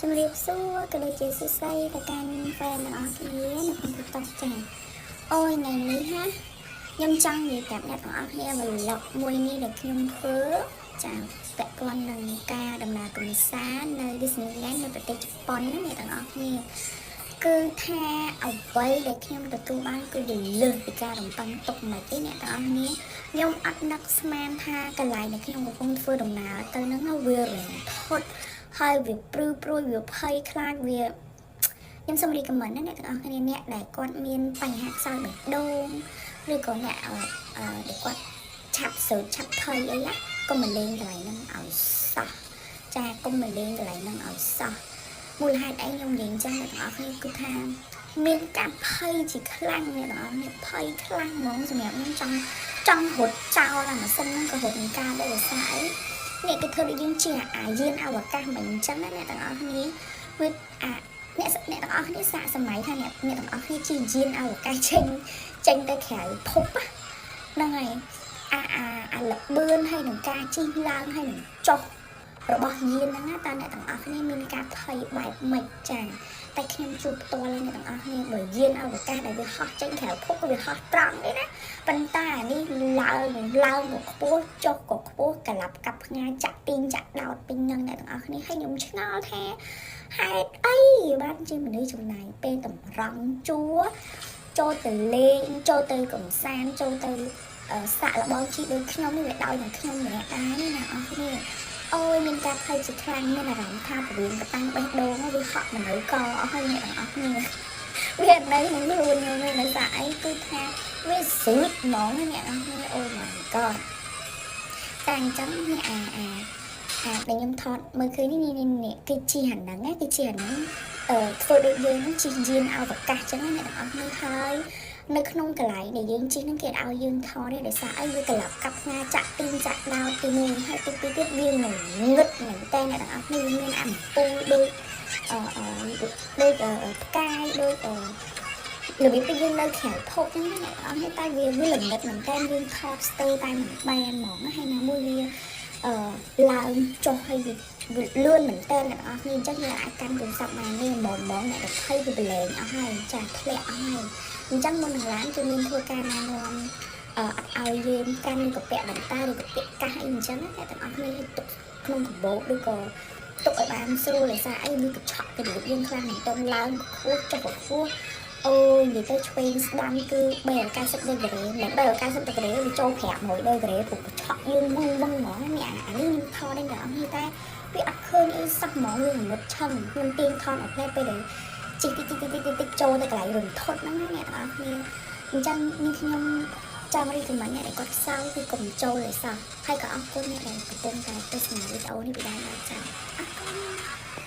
ជំរាបសួរក៏ដូចជាសួស្តីទៅកាន់ fan ទាំងអស់គ្នានៅក្នុង TikTok ចាអូយថ្ងៃនេះហាខ្ញុំចង់និយាយប្រាប់អ្នកទាំងអស់គ្នា vlog មួយនេះដែលខ្ញុំធ្វើចាពាក់ព័ន្ធនឹងការដំណើរកម្សាន្តនៅ Disneyland នៅប្រទេសជប៉ុនណាអ្នកទាំងអស់គ្នាគឺថាអ្វីដែលខ្ញុំទទួលបានគឺវាលើសពីការរំពឹងទុកមិនទេអ្នកទាំងអស់គ្នាខ្ញុំអត់នឹកស្មានថាកន្លែងដែលខ្ញុំកំពុងធ្វើដំណើរទៅហ្នឹងវារន្ធត់ហើយវាព្រឺព្រួយវាភ័យខ្លាចវាខ្ញុំសូម recommend ណាអ្នកទាំងអស់គ្នាអ្នកដែលគាត់មានបញ្ហាខ្សោយបេះដូងឬក៏អ្នកអឺដែលគាត់ឆាប់សើឆាប់ភ័យអីណាកុំមកលេងកន្លែងហ្នឹងឲ្យសោះចាកុំមកលេងកន្លែងហ្នឹងឲ្យសោះមូលហេតុអីខ្ញុំនិយាយអញ្ចឹងអ្នកទាំងអស់គ្នាគឺថាមានការភ័យជាខ្លាំងអ្នកទាំងអស់គ្នាភ័យខ្លាំងហ្មងសម្រាប់ខ្ញុំចង់ចង់រត់ចោលអាម៉ាស៊ីនហ្នឹងក៏រត់មិនកើតដែរដោយសារអីនេះគេធ្វើដូចយើងជាអាយានអវកាសមិនអញ្ចឹងណាអ្នកទាំងអស់គ្នាវាអាអ្នកអ្នកទាំងអស់គ្នាសាកសម័យថាអ្នកអ្នកទាំងអស់គ្នាជាយានអវកាសចេញចេញទៅក្រៅភពហ្នឹងហើយអាអាអាលបឿនហើយនឹងការជិះឡើងហើយនឹងចុះរបស់យានហ្នឹងណាតើអ្នកទាំងអស់គ្នាមានការភ័យបែបម៉េចចាតែខ្ញុំជួបផ្ទាល់ហើយអ្នកទាំងអស់គ្នាបើយានអវកាសដែលវាហោះចេញក្រៅភពក៏វាហោះត្រង់ទេណាប៉ុន្តែអានេះឡើងឡើងក៏ខ្ពស់ចុះក៏ខ្ពស់កលាប់កាប់ផ្ងាចាក់ទីងចាក់ដោតពេញនឹងអ្នកទាំងអស់គ្នាហើយខ្ញុំឆ្ងល់ថាហេតុអីបានជាមនុស្សចំណាយពេលតម្រង់ជួរចូលទៅលេងចូលទៅកំសាន្តចូលទៅសាក់លបងជីដូចខ្ញុំនេះវាដោយនឹងខ្ញុំម្នាក់ដែរនេះណាអស់គ្នាអូយមានការភ័យជាខ្លាំងមានអារម្មណ៍ថាពវៀនកតាំងបេះដូងវាហក់មនុស្សកអស់ហើយអ្នកទាំងអស់គ្នាវានៅក្នុងខ្លួនខ្ញុំនេះដោយសារអីគឺថាវាស្ឺតហ្មងអ្នកទាំងអស់គ្នាអូ my god តែអញ្ចឹងនេះអាអាអាដែលខ្ញុំថតមើលឃើញនេះនេះនេះគេជិះអាហ្នឹងណាគេជិះអាហ្នឹងអឺធ្វើដូចយើងហ្នឹងជិះយានអវកាសអញ្ចឹងណាអ្នកទាំងអស់គ្នាហើយនៅក្នុងកន្លែងដែលយើងជិះហ្នឹងគេឲ្យយើងថតទេដោយសារអីវាក្លាប់កាប់ផ្ងាចាក់ទីងចាក់ដោតទី1ហើយទី2ទៀតវាងងឹតមែនតើអ្នកទាំងអស់គ្នាវាមានអំពូលដូចអឺដូចផ្កាយដូចអឺរបៀបពីយើងនៅក្រៅភពហ្នឹងណាអ្នកទាំងអស់គ្នាតែវាវាល្ងិតមែនតើយើងថតស្ទើរតែមិនបានហ្មងហើយណាមួយវាអឺឡើងចុះហើយវាលឿនមែនតើអ្នកទាំងអស់គ្នាអញ្ចឹងយើងអាចកាន់ទូរស័ព្ទបានទេហ្មងហ្មងអ្នកដែលភ័យវាប្រឡែងអស់ហើយចាធ្លាក់អស់ហើយអញ្ចឹងមុននឹងឡើងគឺមានធ្វើការណែនាំអឺអត់ឲ្យយើងកាន់កាពាក់បន្តាឬកាពាក់កាសអីអញ្ចឹងណាអ្នកទាំងអស់គ្នាឲ្យទុកក្នុងកាបូបឬក៏ទុកឲ្យបានស្រួលដោយសារអីវាកញ្ឆក់ទៅរបៀបយើងខ្លាំងមែនតើឡើងខ្ពស់ចុះខ្ពស់អូយនិយាយទៅឆ្វេងស្ដាំគឺ390ដឺក្រេមិន390ដឺក្រេវាចូល500ដឺក្រេព្រោះកញ្ឆក់យើងវងវងហ្មងនេះអានេះខ្ញុំថតឯងអ្នកនរតែវាអត់ឃើញអីសោះហ្មងវាងឹតឆឹងខ្ញុំទាញថតអត់ផ្លែពេលដែលជិះតិចតិចតិចតិចតិចចូលទៅកន្លែងរន្ធត់ហ្នឹងណាអ្នកទាំងអស់គ្នាអញ្ចឹងនេះខ្ញុំចង់ recommend អ្នកដែលគាត់ខ្សោយគឺកុំចូលឲ្យសោះហើយក៏អរគុណអ្នកដែលកំពុងតែទស្សនាវីដេអូនេះពីដើមដល់ចប់អរគុណ។